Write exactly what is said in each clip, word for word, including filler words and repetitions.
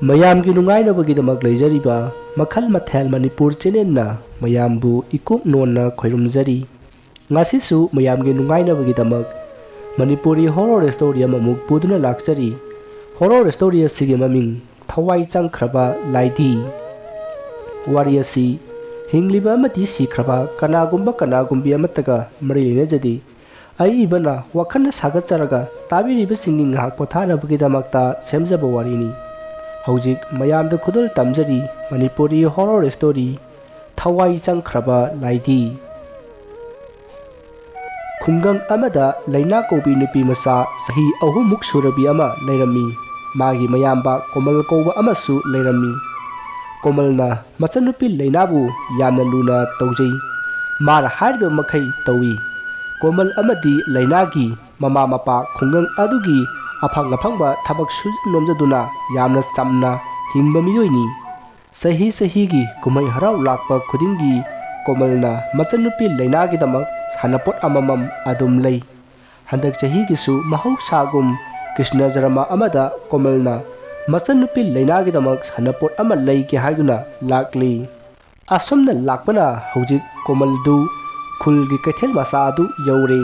ꯃꯌꯥꯝꯒꯤ ꯅꯨꯡꯉꯥꯏꯅꯕꯒꯤꯗꯃꯛ ꯂꯩꯖꯔꯤꯕ ꯃꯈꯜ ꯃꯊꯦꯜ ꯃꯅꯤꯄꯨꯔ ꯆꯦꯅꯦꯜꯅ ꯃꯌꯥꯝꯕꯨ ꯏꯀꯣꯛ ꯅꯣꯟꯅ ꯈꯣꯏꯔꯨꯝꯖꯔꯤ꯫ ꯉꯁꯤꯁꯨ ꯃꯌꯥꯝꯒꯤ ꯅꯨꯡꯉꯥꯏꯅꯕꯒꯤꯗꯃꯛ ꯃꯅꯤꯄꯨꯔꯤ ꯍꯣꯔꯣꯔ ꯁ꯭ꯇꯣꯔꯤ ꯑꯃꯃꯨꯛ ꯄꯨꯗꯨꯅ ꯂꯥꯛꯆꯔꯤ꯫ ꯍꯣꯔꯣꯔ ꯁ꯭ꯇꯣꯔꯤ ꯑꯁꯤꯒꯤ ꯃꯃꯤꯡ ꯊꯋꯥꯏ ꯆꯪꯈ꯭ꯔꯕ ꯂꯥꯏꯙꯤ꯫ ꯋꯥꯔꯤ ꯑꯁꯤ ꯍꯤꯡꯂꯤꯕ ꯑꯃꯗꯤ ꯁꯤꯈ꯭ꯔꯕ ꯀꯅꯥꯒꯨꯝꯕ ꯀꯅꯥꯒꯨꯝꯕꯤ ꯑꯃꯠꯇꯒ ꯃꯔꯤ ꯂꯩꯅꯖꯗꯦ꯫ ꯑꯏꯕꯅ ꯋꯥꯈꯜꯅ ꯁꯥꯒꯠꯆꯔꯒ ꯇꯥꯕꯤꯔꯤꯕꯁꯤꯡꯒꯤ ꯉꯥꯏꯍꯥꯛ ꯄꯣꯊꯥꯅꯕꯒꯤꯗꯃꯛꯇ ꯁꯦꯝꯖꯕ ꯋꯥꯔꯤꯅꯤ꯫ ꯍꯧꯖꯤꯛ ꯃꯌꯥꯝꯗ ꯈꯨꯗꯣꯜ ꯇꯝꯖꯔꯤ ꯃꯅꯤꯄꯨꯔꯤ ꯍꯣꯔꯣꯔ ꯁ꯭ꯇꯣꯔꯤ ꯊꯋꯥꯏ ꯆꯪꯈ꯭ꯔꯕ ꯂꯥꯏꯙꯤ꯫ ꯈꯨꯡꯒꯪ ꯑꯃꯗ ꯂꯩꯅꯥ ꯀꯧꯕꯤ ꯅꯨꯄꯤ ꯃꯆꯥ ꯆꯍꯤ ꯑꯍꯨꯝꯃꯨꯛ ꯁꯨꯔꯕꯤ ꯑꯃ ꯂꯩꯔꯝꯃꯤ꯫ ꯃꯥꯒꯤ ꯃꯌꯥꯝꯕ ꯀꯣꯃꯜ ꯀꯧꯕ ꯑꯃꯁꯨ ꯂꯩꯔꯝꯃꯤ꯫ ꯀꯣꯃꯜꯅ ꯃꯆꯟꯅꯨꯄꯤ ꯂꯩꯅꯥꯕꯨ ꯌꯥꯝꯅ ꯂꯨꯅ ꯇꯧꯖꯩ꯫ ꯃꯥꯅ ꯍꯥꯏꯔꯤꯕ ꯃꯈꯩ ꯇꯧꯏ꯫ ꯀꯣꯃꯜ ꯑꯃꯗꯤ ꯂꯩꯅꯥꯒꯤ ꯃꯃꯥ ꯃꯄꯥ ꯈꯨꯡꯒꯪ ꯑꯗꯨꯒꯤ ꯑꯐꯪ ꯑꯐꯪꯕ ꯊꯕꯛ ꯁꯨꯖ ꯅꯣꯝꯖꯗꯨꯅ ꯌꯥꯝꯅ ꯆꯝꯅ ꯍꯤꯡꯕ ꯃꯤꯑꯣꯏꯅꯤ꯫ ꯆꯍꯤ ꯆꯍꯤꯒꯤ ꯀꯨꯝꯍꯩ ꯍꯔꯥꯎ ꯂꯥꯛꯄ ꯈꯨꯗꯤꯡꯒꯤ ꯀꯣꯃꯜꯅ ꯃꯆꯟꯅꯨꯄꯤ ꯂꯩꯅꯥꯒꯤꯗꯃꯛ ꯁꯥꯟꯅꯄꯣꯠ ꯑꯃꯃꯝ ꯑꯗꯨꯝ ꯂꯩ꯫ ꯍꯟꯗꯛ ꯆꯍꯤꯒꯤꯁꯨ ꯃꯍꯧꯁꯥꯒꯨꯝ ꯀ꯭ꯔꯤꯁꯅ ꯖꯔꯃ ꯑꯃꯗ ꯀꯣꯃꯜꯅ ꯃꯆꯟꯅꯨꯄꯤ ꯂꯩꯅꯥꯒꯤꯗꯃꯛ ꯁꯥꯟꯅꯄꯣꯠ ꯑꯃ ꯂꯩꯒꯦ ꯍꯥꯏꯗꯨꯅ ꯂꯥꯛꯂꯤ꯫ ꯑꯁꯨꯝꯅ ꯂꯥꯛꯄꯅ ꯍꯧꯖꯤꯛ ꯀꯣꯃꯜꯗꯨ ꯈꯨꯜꯒꯤ ꯀꯩꯊꯦꯜ ꯃꯆꯥ ꯑꯗꯨ ꯌꯧꯔꯦ꯫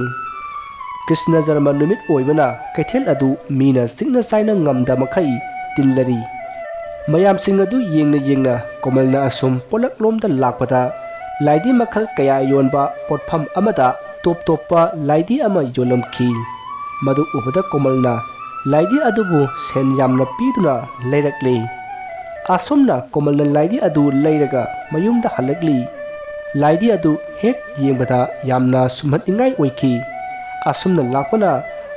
ꯀ꯭ꯔꯤꯁꯅ ꯖꯔꯃ ꯅꯨꯃꯤꯠ ꯑꯣꯏꯕꯅ ꯀꯩꯊꯦꯜ ꯑꯗꯨ ꯃꯤꯅ ꯆꯤꯛꯅ ꯆꯥꯏꯅ ꯉꯝꯗ ꯃꯈꯩ ꯇꯤꯜꯂꯔꯤ꯫ ꯃꯌꯥꯝꯁꯤꯡ ꯑꯗꯨ ꯌꯦꯡꯅ ꯌꯦꯡꯅ ꯀꯣꯃꯜꯅ ꯑꯁꯨꯝ ꯄꯣꯂꯛꯂꯣꯝꯗ ꯂꯥꯛꯄꯗ ꯂꯥꯏꯙꯤ ꯃꯈꯜ ꯀꯌꯥ ꯌꯣꯟꯕ ꯄꯣꯠꯐꯝ ꯑꯃꯗ ꯇꯣꯞ ꯇꯣꯞꯄ ꯂꯥꯏꯙꯤ ꯑꯃ ꯌꯣꯜꯂꯝꯈꯤ꯫ ꯃꯗꯨ ꯎꯕꯗ ꯀꯣꯃꯜꯅ ꯂꯥꯏꯙꯤ ꯑꯗꯨꯕꯨ ꯁꯦꯟ ꯌꯥꯝꯅ ꯄꯤꯗꯨꯅ ꯂꯩꯔꯛꯂꯦ꯫ ꯑꯁꯨꯝꯅ ꯀꯣꯃꯜꯅ ꯂꯥꯏꯙꯤ ꯑꯗꯨ ꯂꯩꯔꯒ ꯃꯌꯨꯝꯗ ꯍꯜꯂꯛꯂꯤ꯫ ꯂꯥꯏꯙꯤ ꯑꯗꯨ ꯍꯦꯛ ꯌꯦꯡꯕꯗ ꯌꯥꯝꯅ ꯁꯨꯝꯍꯠꯅꯤꯡꯉꯥꯏ ꯑꯣꯏꯈꯤ꯫ ꯑꯁꯨꯝꯅ ꯂꯥꯛꯄꯅ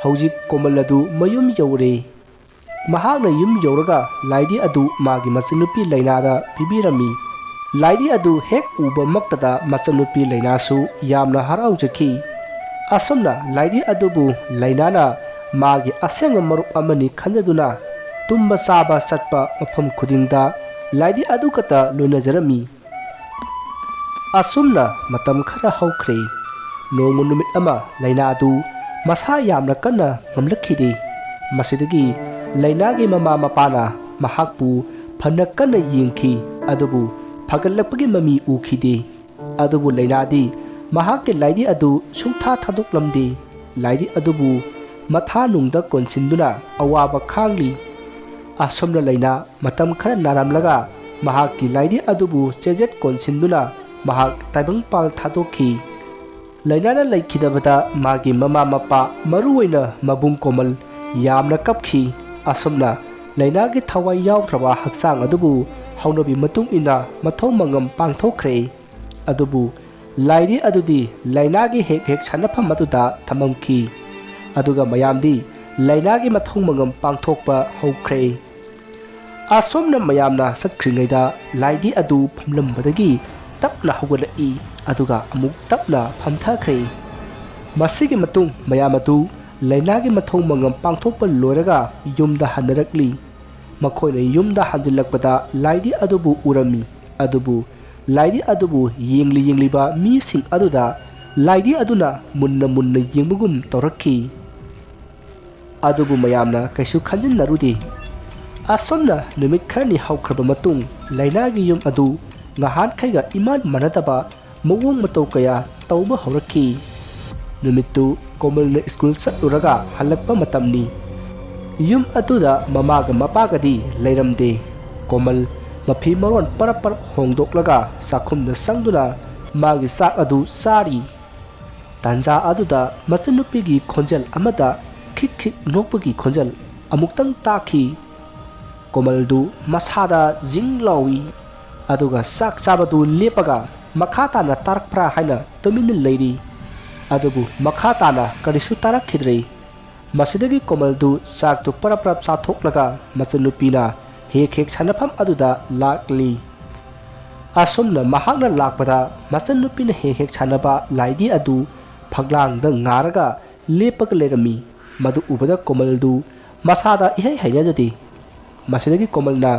ꯍꯧꯖꯤꯛ ꯀꯣꯃꯜ ꯑꯗꯨ ꯃꯌꯨꯝ ꯌꯧꯔꯦ꯫ ꯃꯍꯥꯛꯅ ꯌꯨꯝ ꯌꯧꯔꯒ ꯂꯥꯏꯙꯤ ꯑꯗꯨ ꯃꯥꯒꯤ ꯃꯆꯟꯅꯨꯄꯤ ꯂꯩꯅꯥꯗ ꯄꯤꯕꯤꯔꯝꯃꯤ꯫ ꯂꯥꯏꯙꯤ ꯑꯗꯨ ꯍꯦꯛ ꯎꯕꯃꯛꯇꯗ ꯃꯆꯟꯅꯨꯄꯤ ꯂꯩꯅꯥꯁꯨ ꯌꯥꯝꯅ ꯍꯔꯥꯎꯖꯈꯤ꯫ ꯑꯁꯨꯝꯅ ꯂꯥꯏꯙꯤ ꯑꯗꯨꯕꯨ ꯂꯩꯅꯥꯅ ꯃꯥꯒꯤ ꯑꯁꯦꯡꯕ ꯃꯔꯨꯞ ꯑꯃꯅꯤ ꯈꯟꯖꯗꯨꯅ ꯇꯨꯝꯕ ꯆꯥꯕ ꯆꯠꯄ ꯃꯐꯝ ꯈꯨꯗꯤꯡꯗ ꯂꯥꯏꯙꯤ ꯑꯗꯨ ꯈꯛꯇ ꯂꯣꯏꯅꯖꯔꯝꯃꯤ꯫ ꯑꯁꯨꯝꯅ ꯃꯇꯝ ꯈꯔ ꯍꯧꯈ꯭ꯔꯦ꯫ ꯅꯣꯡꯃ ꯅꯨꯃꯤꯠ ꯑꯃ ꯂꯩꯅꯥꯗꯨ ꯃꯁꯥ ꯌꯥꯝꯅ ꯀꯟꯅ ꯉꯝꯂꯛꯈꯤꯗꯦ꯫ ꯃꯁꯤꯗꯒꯤ ꯂꯩꯅꯥꯒꯤ ꯃꯃꯥ ꯃꯄꯥꯅ ꯃꯍꯥꯛꯄꯨ ꯐꯅ ꯀꯟꯅ ꯌꯦꯡꯈꯤ, ꯑꯗꯨꯕꯨ ꯐꯒꯠꯂꯛꯄꯒꯤ ꯃꯃꯤ ꯎꯈꯤꯗꯦ꯫ ꯑꯗꯨꯕꯨ ꯂꯥꯏꯅꯥꯗꯤ ꯃꯍꯥꯛꯀꯤ ꯂꯥꯏꯔꯤ ꯑꯗꯨ ꯁꯨꯡꯊꯥ ꯊꯥꯗꯣꯛꯂꯝꯗꯦ꯫ ꯂꯥꯏꯔꯤ ꯑꯗꯨꯕꯨ ꯃꯊꯥꯅꯨꯡꯗ ꯀꯣꯟꯁꯤꯟꯗꯨꯅ ꯑꯋꯥꯕ ꯈꯥꯡꯂꯤ꯫ ꯑꯁꯨꯝꯅ ꯂꯥꯏꯅꯥ ꯃꯇꯝ ꯈꯔ ꯅꯥꯔꯝꯂꯒ ꯃꯍꯥꯛꯀꯤ ꯂꯥꯏꯔꯤ ꯑꯗꯨꯕꯨ ꯆꯦꯖꯦꯠ ꯀꯣꯟꯁꯤꯟꯗꯨꯅ ꯃꯍꯥꯛ ꯇꯥꯏꯕꯪꯄꯥꯜ ꯊꯥꯗꯣꯛꯈꯤ꯫ ꯂꯥꯏꯅꯥꯅ ꯂꯩꯈꯤꯗꯕꯗ ꯃꯥꯒꯤ ꯃꯃꯥ ꯃꯄꯥ, ꯃꯔꯨꯑꯣꯏꯅ ꯃꯕꯨꯡ ꯀꯣꯃꯜ, ꯌꯥꯝꯅ ꯀꯞꯈꯤ꯫ ꯑꯁꯨꯝꯅ ꯂꯥꯏꯅꯥꯒꯤ ꯊꯋꯥꯏ ꯌꯥꯎꯗ꯭ꯔꯕ ꯍꯛꯆꯥꯡ ꯑꯗꯨꯕꯨ ꯍꯧꯅꯕꯤ ꯃꯇꯨꯡ ꯏꯟꯅ ꯃꯊꯧ ꯃꯉꯝ ꯄꯥꯡꯊꯣꯛꯈ꯭ꯔꯦ꯫ ꯑꯗꯨꯕꯨ ꯂꯥꯏꯔꯤ ꯑꯗꯨꯗꯤ ꯂꯥꯏꯅꯥꯒꯤ ꯍꯦꯛ ꯍꯦꯛ ꯁꯥꯟꯅꯐꯝ ꯑꯗꯨꯗ ꯊꯝꯃꯝꯈꯤ꯫ ꯑꯗꯨꯒ ꯃꯌꯥꯝꯗꯤ ꯂꯥꯏꯅꯥꯒꯤ ꯃꯊꯧ ꯃꯉꯝ ꯄꯥꯡꯊꯣꯛꯄ ꯍꯧꯈ꯭ꯔꯦ꯫ ꯑꯁꯣꯝꯅ ꯃꯌꯥꯝꯅ ꯆꯠꯈ꯭ꯔꯤꯉꯩꯗ ꯂꯥꯏꯔꯤ ꯑꯗꯨ ꯐꯝꯂꯝꯕꯗꯒꯤ ꯇꯞꯅ ꯍꯧꯒꯠꯂꯛꯏ, ꯑꯗꯨꯒ ꯑꯃꯨꯛ ꯇꯞꯅ ꯐꯝꯊꯈ꯭ꯔꯦ꯫ ꯃꯁꯤꯒꯤ ꯃꯇꯨꯡ ꯃꯌꯥꯝ ꯑꯗꯨ ꯂꯥꯏꯅꯥꯒꯤ ꯃꯊꯧ ꯃꯉꯝ ꯄꯥꯡꯊꯣꯛꯄ ꯂꯣꯏꯔꯒ ꯌꯨꯝꯗ ꯍꯟꯅꯔꯛꯂꯤ꯫ ꯃꯈꯣꯏꯅ ꯌꯨꯝꯗ ꯍꯟꯖꯤꯜꯂꯛꯄꯗ ꯂꯥꯏꯔꯤ ꯑꯗꯨꯕꯨ ꯎꯔꯝꯃꯤ꯫ ꯑꯗꯨꯕꯨ ꯂꯥꯏꯔꯤ ꯑꯗꯨꯕꯨ ꯌꯦꯡꯂꯤ ꯌꯦꯡꯂꯤꯕ ꯃꯤꯁꯤꯡ ꯑꯗꯨꯗ ꯂꯥꯏꯔꯤ ꯑꯗꯨꯅ ꯃꯨꯟꯅ ꯃꯨꯟꯅ ꯌꯦꯡꯕꯒꯨꯝ ꯇꯧꯔꯛꯈꯤ꯫ ꯑꯗꯨꯕꯨ ꯃꯌꯥꯝꯅ ꯀꯩꯁꯨ ꯈꯟꯖꯤꯟꯅꯔꯨꯗꯦ꯫ ꯑꯁꯨꯝꯅ ꯅꯨꯃꯤꯠ ꯈꯔꯅꯤ ꯍꯧꯈ꯭ꯔꯕ ꯃꯇꯨꯡ, ꯂꯥꯏꯅꯥꯒꯤ ꯌꯨꯝ ꯑꯗꯨ ꯉꯍꯥꯟꯈꯩꯒ ꯏꯃꯥꯟ ꯃꯥꯟꯅꯗꯕ ꯃꯑꯣꯡ ꯃꯇꯧ ꯀꯌꯥ ꯇꯧꯕ ꯍꯧꯔꯛꯈꯤ꯫ ꯅꯨꯃꯤꯠꯇꯨ ꯀꯣꯃꯜꯅ ꯁ꯭ꯀꯨꯜ ꯆꯠꯂꯨꯔꯒ ꯍꯜꯂꯛꯄ ꯃꯇꯝꯅꯤ꯫ ꯌꯨꯝ ꯑꯗꯨꯗ ꯃꯃꯥꯒ ꯃꯄꯥꯒꯗꯤ ꯂꯩꯔꯝꯗꯦ꯫ ꯀꯣꯃꯜ ꯃꯐꯤ ꯃꯔꯣꯟ ꯄꯔꯞ ꯄꯔꯞ ꯍꯣꯡꯗꯣꯛꯂꯒ ꯆꯥꯛꯈꯨꯝꯗ ꯆꯪꯗꯨꯅ ꯃꯥꯒꯤ ꯆꯥꯛ ꯑꯗꯨ ꯆꯥꯔꯤ꯫ ꯇꯥꯟꯖꯥ ꯑꯗꯨꯗ ꯃꯆꯟꯅꯨꯄꯤꯒꯤ ꯈꯣꯟꯖꯦꯜ ꯑꯃꯗ ꯈꯤꯛ ꯈꯤꯛ ꯅꯣꯛꯄꯒꯤ ꯈꯣꯟꯖꯦꯜ ꯑꯃꯨꯛꯇꯪ ꯇꯥꯈꯤ꯫ ꯀꯣꯃꯜꯗꯨ ꯃꯁꯥꯗ ꯖꯤꯡ ꯂꯥꯎꯏ, ꯑꯗꯨꯒ ꯆꯥꯛ ꯆꯥꯕꯗꯨ ꯂꯦꯞꯄꯒ ꯃꯈꯥ ꯇꯥꯅ ꯇꯥꯔꯛꯄ꯭ꯔꯥ ꯍꯥꯏꯅ ꯇꯨꯃꯤꯟꯅ ꯂꯩꯔꯤ꯫ ꯑꯗꯨꯕꯨ ꯃꯈꯥ ꯇꯥꯅ ꯀꯔꯤꯁꯨ ꯇꯥꯔꯛꯈꯤꯗ꯭ꯔꯦ꯫ ꯃꯁꯤꯗꯒꯤ ꯀꯣꯃꯜꯗꯨ ꯆꯥꯛꯇꯨ ꯄꯔꯞ ꯄꯔꯞ ꯆꯥꯊꯣꯛꯂꯒ ꯃꯆꯟꯅꯨꯄꯤꯅ ꯍꯦꯛ ꯍꯦꯛ ꯁꯥꯟꯅꯐꯝ ꯑꯗꯨꯗ ꯂꯥꯛꯂꯤ꯫ ꯑꯁꯨꯝꯅ ꯃꯍꯥꯛꯅ ꯂꯥꯛꯄꯗ ꯃꯆꯟꯅꯨꯄꯤꯅ ꯍꯦꯛ ꯍꯦꯛ ꯁꯥꯟꯅꯕ ꯂꯥꯏꯗꯤ ꯑꯗꯨ ꯐꯛꯂꯥꯡꯗ ꯉꯥꯔꯒ ꯂꯦꯞꯄꯒ ꯂꯩꯔꯝꯃꯤ꯫ ꯃꯗꯨ ꯎꯕꯗ ꯀꯣꯃꯜꯗꯨ ꯃꯁꯥꯗ ꯏꯍꯩ ꯍꯩꯅꯖꯗꯦ꯫ ꯃꯁꯤꯗꯒꯤ ꯀꯣꯃꯜꯅ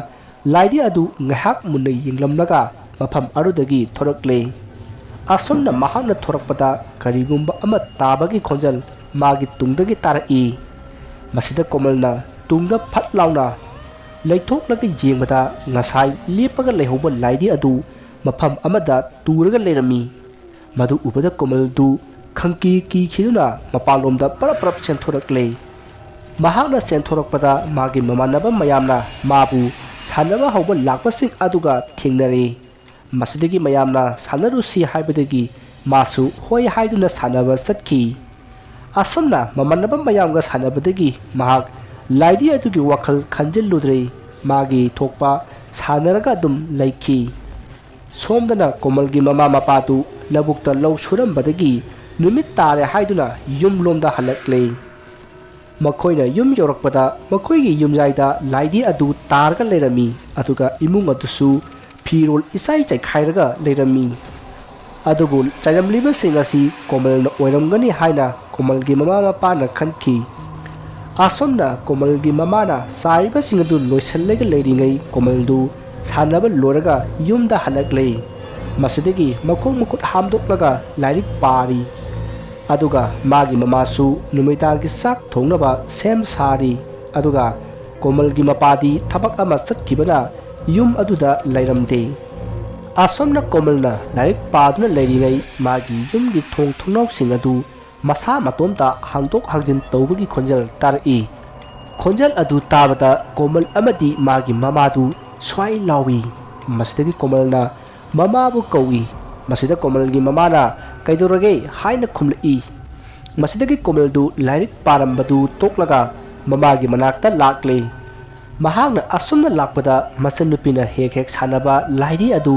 ꯂꯥꯏꯗꯤ ꯑꯗꯨ ꯉꯥꯏꯍꯥꯛ ꯃꯨꯟꯅ ꯌꯦꯡꯂꯝꯂꯒ ꯃꯐꯝ ꯑꯗꯨꯗꯒꯤ ꯊꯣꯔꯛꯂꯦ꯫ ꯑꯁꯨꯝꯅ ꯃꯍꯥꯛꯅ ꯊꯣꯔꯛꯄꯗ ꯀꯔꯤꯒꯨꯝꯕ ꯑꯃ ꯇꯥꯕꯒꯤ ꯈꯣꯟꯖꯦꯜ ꯃꯥꯒꯤ ꯇꯨꯡꯗꯒꯤ ꯇꯥꯔꯛꯏ꯫ ꯃꯁꯤꯗ ꯀꯣꯃꯜꯅ ꯇꯨꯡꯗ ꯐꯠ ꯂꯥꯎꯅ ꯂꯩꯊꯣꯛꯂꯒ ꯌꯦꯡꯕꯗ ꯉꯁꯥꯏ ꯂꯦꯞꯄꯒ ꯂꯩꯍꯧꯕ ꯂꯥꯏꯙꯤ ꯑꯗꯨ ꯃꯐꯝ ꯑꯃꯗ ꯇꯨꯔꯒ ꯂꯩꯔꯝꯃꯤ꯫ ꯃꯗꯨ ꯎꯕꯗ ꯀꯣꯃꯜꯗꯨ ꯈꯪꯀꯤ ꯀꯤꯈꯤꯗꯨꯅ ꯃꯄꯥꯟꯂꯣꯝꯗ ꯄꯔꯞ ꯄꯔꯞ ꯆꯦꯟꯊꯣꯔꯛꯂꯦ꯫ ꯃꯍꯥꯛꯅ ꯆꯦꯟꯊꯣꯔꯛꯄꯗ ꯃꯥꯒꯤ ꯃꯃꯥꯟꯅꯕ ꯃꯌꯥꯝꯅ ꯃꯥꯕꯨ ꯁꯥꯟꯅꯕ ꯍꯧꯕ ꯂꯥꯛꯄꯁꯤꯡ ꯑꯗꯨꯒ ꯊꯦꯡꯅꯔꯦ꯫ ꯃꯁꯤꯗꯒꯤ ꯃꯌꯥꯝꯅ ꯁꯥꯟꯅꯔꯨꯁꯤ ꯍꯥꯏꯕꯗꯒꯤ ꯃꯥꯁꯨ ꯍꯣꯏ ꯍꯥꯏꯗꯨꯅ ꯁꯥꯟꯅꯕ ꯆꯠꯈꯤ꯫ ꯑꯁꯨꯝꯅ ꯃꯃꯥꯟꯅꯕ ꯃꯌꯥꯝꯒ ꯁꯥꯟꯅꯕꯗꯒꯤ ꯃꯍꯥꯛ ꯂꯥꯏꯙꯤ ꯑꯗꯨꯒꯤ ꯋꯥꯈꯜ ꯈꯟꯖꯤꯜꯂꯨꯗ꯭ꯔꯦ꯫ ꯃꯥꯒꯤ ꯊꯣꯛꯄ ꯁꯥꯟꯅꯔꯒ ꯑꯗꯨꯝ ꯂꯩꯈꯤ꯫ ꯁꯣꯝꯗꯅ ꯀꯣꯃꯜꯒꯤ ꯃꯃꯥ ꯃꯄꯥꯗꯨ ꯂꯧꯕꯨꯛꯇ ꯂꯧ ꯁꯨꯔꯝꯕꯗꯒꯤ ꯅꯨꯃꯤꯠ ꯇꯥꯔꯦ ꯍꯥꯏꯗꯨꯅ ꯌꯨꯝꯂꯣꯝꯗ ꯍꯜꯂꯛꯂꯦ꯫ ꯃꯈꯣꯏꯅ ꯌꯨꯝ ꯌꯧꯔꯛꯄꯗ ꯃꯈꯣꯏꯒꯤ ꯌꯨꯝꯌꯥꯏꯗ ꯂꯥꯏꯙꯤ ꯑꯗꯨ ꯇꯥꯔꯒ ꯂꯩꯔꯝꯃꯤ, ꯑꯗꯨꯒ ꯏꯃꯨꯡ ꯑꯗꯨꯁꯨ ꯐꯤꯔꯣꯜ ꯏꯆꯥꯏ ꯆꯥꯏꯈꯥꯏꯔꯒ ꯂꯩꯔꯝꯃꯤ꯫ ꯑꯗꯨꯕꯨ ꯆꯥꯏꯔꯝꯂꯤꯕꯁꯤꯡ ꯑꯁꯤ ꯀꯣꯃꯜꯅ ꯑꯣꯏꯔꯝꯒꯅꯤ ꯍꯥꯏꯅ ꯀꯣꯃꯜꯒꯤ ꯃꯃꯥ ꯃꯄꯥꯅ ꯈꯟꯈꯤ꯫ ꯑꯁꯨꯝꯅ ꯀꯣꯃꯜꯒꯤ ꯃꯃꯥꯅ ꯆꯥꯏꯔꯤꯕꯁꯤꯡ ꯑꯗꯨ ꯂꯣꯏꯁꯤꯜꯂꯒ ꯂꯩꯔꯤꯉꯩ ꯀꯣꯃꯜꯗꯨ ꯁꯥꯟꯅꯕ ꯂꯣꯏꯔꯒ ꯌꯨꯝꯗ ꯍꯜꯂꯛꯂꯦ꯫ ꯃꯁꯤꯗꯒꯤ ꯃꯈꯣꯡ ꯃꯈꯨꯠ ꯍꯥꯝꯗꯣꯛꯂꯒ ꯂꯥꯏꯔꯤꯛ ꯄꯥꯔꯤ꯫ ꯑꯗꯨꯒ ꯃꯥꯒꯤ ꯃꯃꯥꯁꯨ ꯅꯨꯃꯤꯗꯥꯡꯒꯤ ꯆꯥꯛ ꯊꯣꯡꯅꯕ ꯁꯦꯝ ꯁꯥꯔꯤ꯫ ꯑꯗꯨꯒ ꯀꯣꯃꯜꯒꯤ ꯃꯄꯥꯗꯤ ꯊꯕꯛ ꯑꯃ ꯆꯠꯈꯤꯕꯅ ꯌꯨꯝ ꯑꯗꯨꯗ ꯂꯩꯔꯝꯗꯦ꯫ ꯑꯁꯣꯝꯅ ꯀꯣꯃꯜꯅ ꯂꯥꯏꯔꯤꯛ ꯄꯥꯗꯨꯅ ꯂꯩꯔꯤꯉꯩ ꯃꯥꯒꯤ ꯌꯨꯝꯒꯤ ꯊꯣꯡ ꯊꯣꯡꯅꯥꯎꯁꯤꯡ ꯑꯗꯨ ꯃꯁꯥ ꯃꯇꯣꯝꯇ ꯍꯥꯡꯗꯣꯛ ꯍꯥꯡꯖꯤꯟ ꯇꯧꯕꯒꯤ ꯈꯣꯟꯖꯦꯜ ꯇꯥꯔꯛꯏ꯫ ꯈꯣꯟꯖꯦꯜ ꯑꯗꯨ ꯇꯥꯕꯗ ꯀꯣꯃꯜ ꯑꯃꯗꯤ ꯃꯥꯒꯤ ꯃꯃꯥꯗꯨ ꯁ꯭ꯋꯥꯏ ꯂꯥꯎꯏ꯫ ꯃꯁꯤꯗꯒꯤ ꯀꯣꯃꯜꯅ ꯃꯃꯥꯕꯨ ꯀꯧꯏ꯫ ꯃꯁꯤꯗ ꯀꯣꯃꯜꯒꯤ ꯃꯃꯥꯅ "ꯀꯩꯗꯧꯔꯒꯦ?" ꯍꯥꯏꯅ ꯈꯨꯝꯂꯛꯏ꯫ ꯃꯁꯤꯗꯒꯤ ꯀꯣꯃꯜꯗꯨ ꯂꯥꯏꯔꯤꯛ ꯄꯥꯔꯝꯕꯗꯨ ꯇꯣꯛꯂꯒ ꯃꯃꯥꯒꯤ ꯃꯅꯥꯛꯇ ꯂꯥꯛꯂꯦ꯫ ꯃꯍꯥꯛꯅ ꯑꯁꯨꯝꯅ ꯂꯥꯛꯄꯗ ꯃꯆꯟꯅꯨꯄꯤꯅ ꯍꯦꯛ ꯍꯦꯛ ꯁꯥꯟꯅꯕ ꯂꯥꯏꯙꯤ ꯑꯗꯨ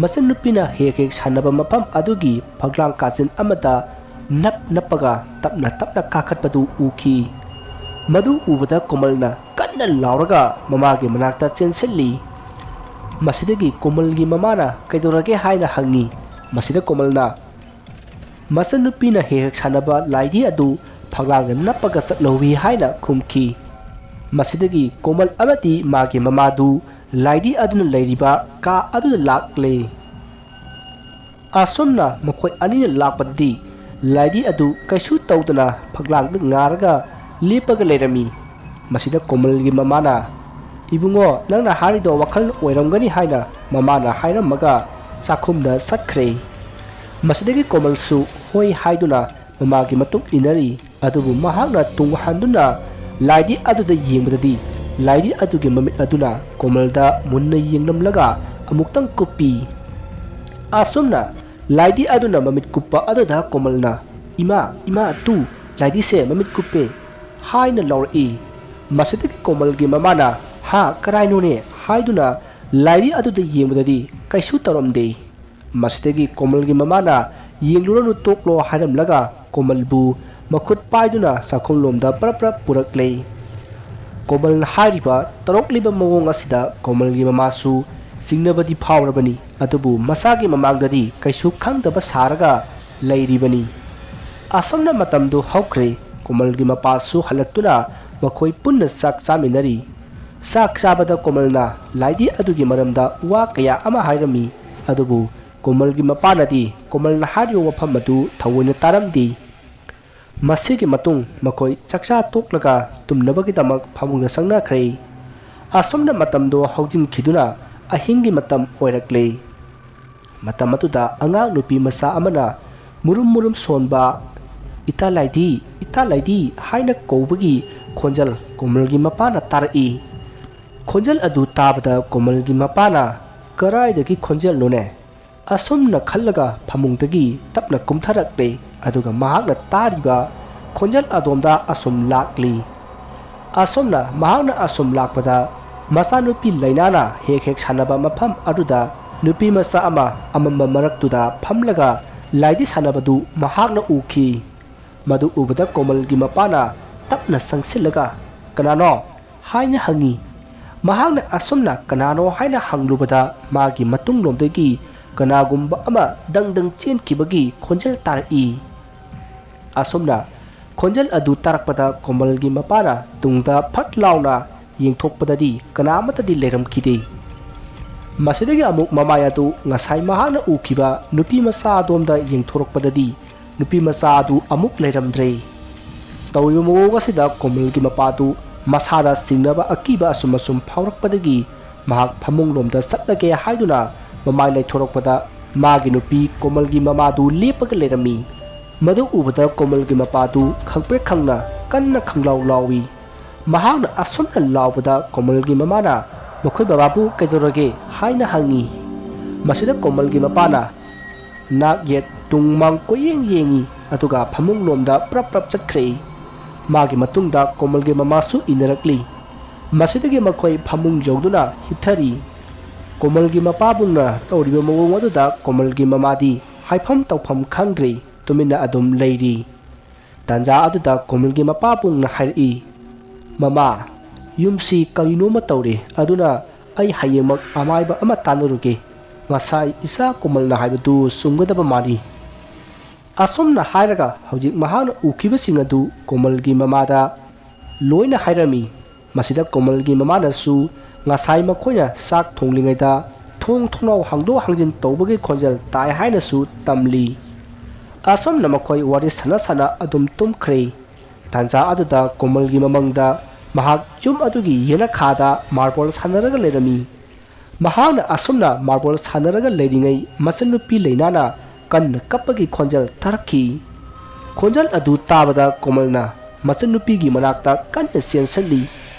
ꯃꯆꯟꯅꯨꯄꯤꯅ ꯍꯦꯛ ꯍꯦꯛ ꯁꯥꯟꯅꯕ ꯃꯐꯝ ꯑꯗꯨꯒꯤ ꯐꯛꯂꯥꯡ ꯀꯥꯆꯤꯟ ꯑꯃꯗ ꯅꯞ ꯅꯞꯄꯒ ꯇꯞꯅ ꯇꯞꯅ ꯀꯥꯈꯠꯄꯗꯨ ꯎꯈꯤ꯫ ꯃꯗꯨ ꯎꯕꯗ ꯀꯣꯃꯜꯅ ꯀꯟꯅ ꯂꯥꯎꯔꯒ ꯃꯃꯥꯒꯤ ꯃꯅꯥꯛꯇ ꯆꯦꯟꯁꯤꯜꯂꯤ꯫ ꯃꯁꯤꯗꯒꯤ ꯀꯣꯃꯜꯒꯤ ꯃꯃꯥꯅ "ꯀꯩꯗꯧꯔꯒꯦ?" ꯍꯥꯏꯅ ꯍꯪꯉꯤ꯫ ꯃꯁꯤꯗ ꯀꯣꯃꯜꯅ "ꯃꯆꯟꯅꯨꯄꯤꯅ ꯍꯦꯛ ꯍꯦꯛ ꯁꯥꯟꯅꯕ ꯂꯥꯏꯙꯤ ꯑꯗꯨ ꯐꯛꯂꯥꯡꯗ ꯅꯞꯄꯒ ꯆꯠꯍꯧꯋꯤ" ꯍꯥꯏꯅ ꯈꯨꯝꯈꯤ꯫ ꯃꯁꯤꯗꯒꯤ ꯀꯣꯃꯜ ꯑꯃꯗꯤ ꯃꯥꯒꯤ ꯃꯃꯥꯗꯨ ꯂꯥꯏꯙꯤ ꯑꯗꯨꯅ ꯂꯩꯔꯤꯕ ꯀꯥ ꯑꯗꯨꯗ ꯂꯥꯛꯂꯦ꯫ ꯑꯁꯨꯝꯅ ꯃꯈꯣꯏ ꯑꯅꯤꯅ ꯂꯥꯛꯄꯗꯗꯤ ꯂꯥꯏꯙꯤ ꯑꯗꯨ ꯀꯩꯁꯨ ꯇꯧꯗꯅ ꯐꯛꯂꯥꯡꯗ ꯉꯥꯔꯒ ꯂꯦꯞꯄꯒ ꯂꯩꯔꯝꯃꯤ꯫ ꯃꯁꯤꯗ ꯀꯣꯃꯜꯒꯤ ꯃꯃꯥꯅ, "ꯏꯕꯨꯡꯉꯣ, ꯅꯪꯅ ꯍꯥꯏꯔꯤꯗꯣ ꯋꯥꯈꯜ ꯑꯣꯏꯔꯝꯒꯅꯤ" ꯍꯥꯏꯅ ꯃꯃꯥꯅ ꯍꯥꯏꯔꯝꯃꯒ ꯆꯥꯛꯈꯨꯝꯗ ꯆꯠꯈ꯭ꯔꯦ꯫ ꯃꯁꯤꯗꯒꯤ ꯀꯣꯃꯜꯁꯨ ꯍꯣꯏ ꯍꯥꯏꯗꯨꯅ ꯃꯃꯥꯒꯤ ꯃꯇꯨꯡ ꯏꯟꯅꯔꯤ꯫ ꯑꯗꯨꯕꯨ ꯃꯍꯥꯛꯅ ꯇꯨꯡ ꯍꯟꯗꯨꯅ ꯂꯥꯏꯙꯤ ꯑꯗꯨꯗ ꯌꯦꯡꯕꯗꯗꯤ, ꯂꯥꯏꯙꯤ ꯑꯗꯨꯒꯤ ꯃꯃꯤꯠ ꯑꯗꯨꯅ ꯀꯣꯃꯜꯗ ꯃꯨꯟꯅ ꯌꯦꯡꯂꯝꯂꯒ ꯑꯃꯨꯛꯇꯪ ꯀꯨꯞꯄꯤ꯫ ꯑꯁꯨꯝꯅ ꯂꯥꯏꯙꯤ ꯑꯗꯨꯅ ꯃꯃꯤꯠ ꯀꯨꯞꯄ ꯑꯗꯨꯗ ꯀꯣꯃꯜꯅ, "ꯏꯃꯥ, ꯏꯃꯥ, ꯇꯨ, ꯂꯥꯏꯙꯤꯁꯦ ꯃꯃꯤꯠ ꯀꯨꯞꯄꯦ" ꯍꯥꯏꯅ ꯂꯥꯎꯔꯛꯏ꯫ ꯃꯁꯤꯗꯒꯤ ꯀꯣꯃꯜꯒꯤ ꯃꯃꯥꯅ, "ꯍꯥ, ꯀꯔꯥꯏꯅꯣꯅꯦ?" ꯍꯥꯏꯗꯨꯅ ꯂꯥꯏꯙꯤ ꯑꯗꯨꯗ ꯌꯦꯡꯕꯗꯗꯤ ꯀꯩꯁꯨ ꯇꯧꯔꯝꯗꯦ꯫ ꯃꯁꯤꯗꯒꯤ ꯀꯣꯃꯜꯒꯤ ꯃꯃꯥꯅ, "ꯌꯦꯡꯂꯨꯔꯅꯨ, ꯇꯣꯛꯂꯣ" ꯍꯥꯏꯔꯝꯂꯒ ꯀꯣꯃꯜꯕꯨ ꯃꯈꯨꯠ ꯄꯥꯏꯗꯨꯅ ꯆꯥꯛꯈꯨꯝꯂꯣꯝꯗ ꯄꯔꯞ ꯄꯔꯞ ꯄꯨꯔꯛꯂꯦ꯫ ꯀꯣꯃꯜꯅ ꯍꯥꯏꯔꯤꯕ ꯇꯧꯔꯛꯂꯤꯕ ꯃꯑꯣꯡ ꯑꯁꯤꯗ ꯀꯣꯃꯜꯒꯤ ꯃꯃꯥꯁꯨ ꯆꯤꯡꯅꯕꯗꯤ ꯐꯥꯎꯔꯕꯅꯤ, ꯑꯗꯨꯕꯨ ꯃꯆꯥꯒꯤ ꯃꯃꯥꯡꯗꯗꯤ ꯀꯩꯁꯨ ꯈꯪꯗꯕ ꯁꯥꯔꯒ ꯂꯩꯔꯤꯕꯅꯤ꯫ ꯑꯁꯨꯝꯅ ꯃꯇꯝꯗꯨ ꯍꯧꯈ꯭ꯔꯦ꯫ ꯀꯣꯃꯜꯒꯤ ꯃꯄꯥꯁꯨ ꯍꯜꯂꯛꯇꯨꯅ ꯃꯈꯣꯏ ꯄꯨꯟꯅ ꯆꯥꯛ ꯆꯥꯃꯤꯟꯅꯔꯤ꯫ ꯆꯥꯛ ꯆꯥꯕꯗ ꯀꯣꯃꯜꯅ ꯂꯥꯏꯙꯤ ꯑꯗꯨꯒꯤ ꯃꯔꯝꯗ ꯋꯥ ꯀꯌꯥ ꯑꯃ ꯍꯥꯏꯔꯝꯃꯤ, ꯑꯗꯨꯕꯨ ꯀꯣꯃꯜꯒꯤ ꯃꯄꯥꯅꯗꯤ ꯀꯣꯃꯜꯅ ꯍꯥꯏꯔꯤꯕ ꯋꯥꯐꯝ ꯑꯗꯨ ꯊꯑꯣꯏꯅ ꯇꯥꯔꯝꯗꯦ꯫ ꯃꯁꯤꯒꯤ ꯃꯇꯨꯡ ꯃꯈꯣꯏ ꯆꯥꯛꯆꯥ ꯇꯣꯛꯂꯒ ꯇꯨꯝꯅꯕꯒꯤꯗꯃꯛ ꯐꯃꯨꯡꯗ ꯆꯪꯅꯈ꯭ꯔꯦ꯫ ꯑꯁꯨꯝꯅ ꯃꯇꯝꯗꯣ ꯍꯧꯖꯤꯟꯈꯤꯗꯨꯅ ꯑꯍꯤꯡꯒꯤ ꯃꯇꯝ ꯑꯣꯏꯔꯛꯂꯦ꯫ ꯃꯇꯝ ꯑꯗꯨꯗ ꯑꯉꯥꯡ ꯅꯨꯄꯤ ꯃꯆꯥ ꯑꯃꯅ ꯃꯨꯔꯨꯝ ꯃꯨꯔꯨꯝ ꯁꯣꯟꯕ, "ꯏꯇꯥ ꯂꯥꯏꯙꯤ, ꯏꯇꯥ ꯂꯥꯏꯙꯤ" ꯍꯥꯏꯅ ꯀꯧꯕꯒꯤ ꯈꯣꯟꯖꯦꯜ ꯀꯣꯃꯜꯒꯤ ꯃꯄꯥꯅ ꯇꯥꯔꯛꯏ꯫ ꯈꯣꯟꯖꯦꯜ ꯑꯗꯨ ꯇꯥꯕꯗ ꯀꯣꯃꯜꯒꯤ ꯃꯄꯥꯅ, "ꯀꯔꯥꯏꯗꯒꯤ ꯈꯣꯟꯖꯦꯜꯅꯣꯅꯦ?" ꯑꯁꯨꯝꯅ ꯈꯜꯂꯒ ꯐꯃꯨꯡꯗꯒꯤ ꯇꯞꯅ ꯀꯨꯝꯊꯔꯛꯂꯦ, ꯑꯗꯨꯒ ꯃꯍꯥꯛꯅ ꯇꯥꯔꯤꯕ ꯈꯣꯟꯖꯦꯜ ꯑꯗꯣꯝꯗ ꯑꯁꯨꯝ ꯂꯥꯛꯂꯤ꯫ ꯑꯁꯨꯝꯅ ꯃꯍꯥꯛꯅ ꯑꯁꯨꯝ ꯂꯥꯛꯄꯗ, ꯃꯆꯥꯅꯨꯄꯤ ꯂꯩꯅꯥꯅ ꯍꯦꯛ ꯍꯦꯛ ꯁꯥꯟꯅꯕ ꯃꯐꯝ ꯑꯗꯨꯗ ꯅꯨꯄꯤ ꯃꯆꯥ ꯑꯃ ꯑꯃꯝꯕ ꯃꯔꯛꯇꯨꯗ ꯐꯝꯂꯒ ꯂꯥꯏꯙꯤ ꯁꯥꯟꯅꯕꯗꯨ ꯃꯍꯥꯛꯅ ꯎꯈꯤ꯫ ꯃꯗꯨ ꯎꯕꯗ ꯀꯣꯃꯜꯒꯤ ꯃꯄꯥꯅ ꯇꯞꯅ ꯆꯪꯁꯤꯜꯂꯒ, "ꯀꯅꯥꯅꯣ?" ꯍꯥꯏꯅ ꯍꯪꯉꯤ꯫ ꯃꯍꯥꯛꯅ ꯑꯁꯨꯝꯅ "ꯀꯅꯥꯅꯣ?" ꯍꯥꯏꯅ ꯍꯪꯂꯨꯕꯗ, ꯃꯥꯒꯤ ꯃꯇꯨꯡꯂꯣꯝꯗꯒꯤ ꯀꯅꯥꯒꯨꯝꯕ ꯑꯃ ꯗꯪ ꯗꯪ ꯆꯦꯟꯈꯤꯕꯒꯤ ꯈꯣꯟꯖꯦꯜ ꯇꯥꯔꯛꯏ꯫ ꯑꯁꯨꯝꯅ ꯈꯣꯟꯖꯦꯜ ꯑꯗꯨ ꯇꯥꯔꯛꯄꯗ ꯀꯣꯃꯜꯒꯤ ꯃꯄꯥꯅ ꯇꯨꯡꯗ ꯐꯠ ꯂꯥꯎꯅ ꯌꯦꯡꯊꯣꯛꯄꯗꯗꯤ ꯀꯅꯥ ꯑꯃꯠꯇꯗꯤ ꯂꯩꯔꯝꯈꯤꯗꯦ꯫ ꯃꯁꯤꯗꯒꯤ ꯑꯃꯨꯛ ꯃꯃꯥꯏ ꯑꯗꯨ ꯉꯁꯥꯏ ꯃꯍꯥꯛꯅ ꯎꯈꯤꯕ ꯅꯨꯄꯤ ꯃꯆꯥ ꯑꯗꯣꯝꯗ ꯌꯦꯡꯊꯣꯔꯛꯄꯗꯗꯤ ꯅꯨꯄꯤ ꯃꯆꯥ ꯑꯗꯨ ꯑꯃꯨꯛ ꯂꯩꯔꯝꯗ꯭ꯔꯦ꯫ ꯇꯧꯔꯤꯕ ꯃꯑꯣꯡ ꯑꯁꯤꯗ ꯀꯣꯃꯜꯒꯤ ꯃꯄꯥꯗꯨ ꯃꯁꯥꯗ ꯆꯤꯡꯅꯕ ꯑꯀꯤꯕ ꯑꯁꯨꯝ ꯑꯁꯨꯝ ꯐꯥꯎꯔꯛꯄꯗꯒꯤ ꯃꯍꯥꯛ ꯐꯃꯨꯡꯂꯣꯝꯗ ꯆꯠꯂꯒꯦ ꯍꯥꯏꯗꯨꯅ ꯃꯃꯥꯏ ꯂꯩꯊꯣꯔꯛꯄꯗ ꯃꯥꯒꯤ ꯅꯨꯄꯤ ꯀꯣꯃꯜꯒꯤ ꯃꯃꯥꯗꯨ ꯂꯦꯞꯄꯒ ꯂꯩꯔꯝꯃꯤ꯫ ꯃꯗꯨ ꯎꯕꯗ ꯀꯣꯃꯜꯒꯤ ꯃꯄꯥꯗꯨ ꯈꯪꯄ꯭ꯔꯦꯛ ꯈꯪꯅ ꯀꯟꯅ ꯈꯪꯂꯥꯎ ꯂꯥꯎꯏ꯫ ꯃꯍꯥꯛꯅ ꯑꯁꯨꯝꯅ ꯂꯥꯎꯕꯗ ꯀꯣꯃꯜꯒꯤ ꯃꯃꯥꯅ ꯃꯈꯣꯏ ꯕꯕꯥꯕꯨ ꯀꯩꯗꯧꯔꯒꯦ ꯍꯥꯏꯅ ꯍꯪꯉꯤ꯫ ꯃꯁꯤꯗ ꯀꯣꯃꯜꯒꯤ ꯃꯄꯥꯅ ꯅꯥꯛ ꯌꯦꯠ ꯇꯨꯡ ꯃꯥꯡ ꯀꯣꯏꯌꯦꯡ ꯌꯦꯡꯉꯤ, ꯑꯗꯨꯒ ꯐꯃꯨꯡꯂꯣꯝꯗ ꯄ꯭ꯔꯞ ꯄ꯭ꯔꯞ ꯆꯠꯈ꯭ꯔꯦ꯫ ꯃꯥꯒꯤ ꯃꯇꯨꯡꯗ ꯀꯣꯃꯜꯒꯤ ꯃꯃꯥꯁꯨ ꯏꯟꯅꯔꯛꯂꯤ꯫ ꯃꯁꯤꯗꯒꯤ ꯃꯈꯣꯏ ꯐꯃꯨꯡ ꯌꯧꯗꯨꯅ ꯍꯤꯞꯊꯔꯤ꯫ ꯀꯣꯃꯜꯒꯤ ꯃꯄꯥꯕꯨꯡꯅ ꯇꯧꯔꯤꯕ ꯃꯑꯣꯡ ꯑꯗꯨꯗ ꯀꯣꯃꯜꯒꯤ ꯃꯃꯥꯗꯤ ꯍꯥꯏꯐꯝ ꯇꯧꯐꯝ ꯈꯪꯗ꯭ꯔꯦ, ꯇꯨꯃꯤꯟꯅ ꯑꯗꯨꯝ ꯂꯩꯔꯤ꯫ ꯇꯥꯟꯖꯥ ꯑꯗꯨꯗ ꯀꯣꯃꯜꯒꯤ ꯃꯄꯥꯕꯨꯡꯅ ꯍꯥꯏꯔꯛꯏ, "ꯃꯃꯥ, ꯌꯨꯝꯁꯤ ꯀꯔꯤꯅꯣꯃ ꯇꯧꯔꯦ, ꯑꯗꯨꯅ ꯑꯩ ꯍꯌꯦꯡꯃꯛ ꯑꯃꯥꯏꯕ ꯑꯃ ꯇꯥꯟꯅꯔꯨꯒꯦ꯫ ꯉꯁꯥꯏ ꯏꯆꯥ ꯀꯣꯃꯜꯅ ꯍꯥꯏꯕꯗꯨ ꯆꯨꯝꯒꯗꯕ ꯃꯥꯜꯂꯤ꯫" ꯑꯁꯨꯝꯅ ꯍꯥꯏꯔꯒ ꯍꯧꯖꯤꯛ ꯃꯍꯥꯛꯅ ꯎꯈꯤꯕꯁꯤꯡ ꯑꯗꯨ ꯀꯣꯃꯜꯒꯤ ꯃꯃꯥꯗ ꯂꯣꯏꯅ ꯍꯥꯏꯔꯝꯃꯤ꯫ ꯃꯁꯤꯗ ꯀꯣꯃꯜꯒꯤ ꯃꯃꯥꯅꯁꯨ ꯉꯁꯥꯏ ꯃꯈꯣꯏꯅ ꯆꯥꯛ ꯊꯣꯡꯂꯤꯉꯩꯗ ꯊꯣꯡ ꯊꯣꯡꯅꯥꯎ ꯍꯥꯡꯗꯣꯛ ꯍꯥꯡꯖꯤꯟ ꯇꯧꯕꯒꯤ ꯈꯣꯟꯖꯦꯜ ꯇꯥꯏ ꯍꯥꯏꯅꯁꯨ ꯇꯝꯂꯤ꯫ ꯑꯁꯨꯝꯅ ꯃꯈꯣꯏ ꯋꯥꯔꯤ ꯁꯥꯟꯅ ꯁꯥꯟꯅ ꯑꯗꯨꯝ ꯇꯨꯝꯈ꯭ꯔꯦ꯫ ꯇꯥꯟꯖꯥ ꯑꯗꯨꯗ ꯀꯣꯃꯜꯒꯤ ꯃꯃꯪꯗ ꯃꯍꯥꯛ ꯌꯨꯝ ꯑꯗꯨꯒꯤ ꯌꯦꯅꯈꯥꯗ ꯃꯥꯔꯕꯣꯜ ꯁꯥꯟꯅꯔꯒ ꯂꯩꯔꯝꯃꯤ꯫ ꯃꯍꯥꯛꯅ ꯑꯁꯨꯝꯅ ꯃꯥꯔꯕꯣꯜ ꯁꯥꯟꯅꯔꯒ ꯂꯩꯔꯤꯉꯩ ꯃꯆꯟꯅꯨꯄꯤ ꯂꯩꯅꯥꯅ ꯀꯟꯅ ꯀꯞꯄꯒꯤ ꯈꯣꯟꯖꯦꯜ ꯇꯥꯔꯛꯈꯤ꯫ ꯈꯣꯟꯖꯦꯜ ꯑꯗꯨ ꯇꯥꯕꯗ ꯀꯣꯃꯜꯅ ꯃꯆꯟꯅꯨꯄꯤꯒꯤ ꯃꯅꯥꯛꯇ ꯀꯟꯅ ꯆꯦꯟꯁꯤꯜꯂꯤ꯫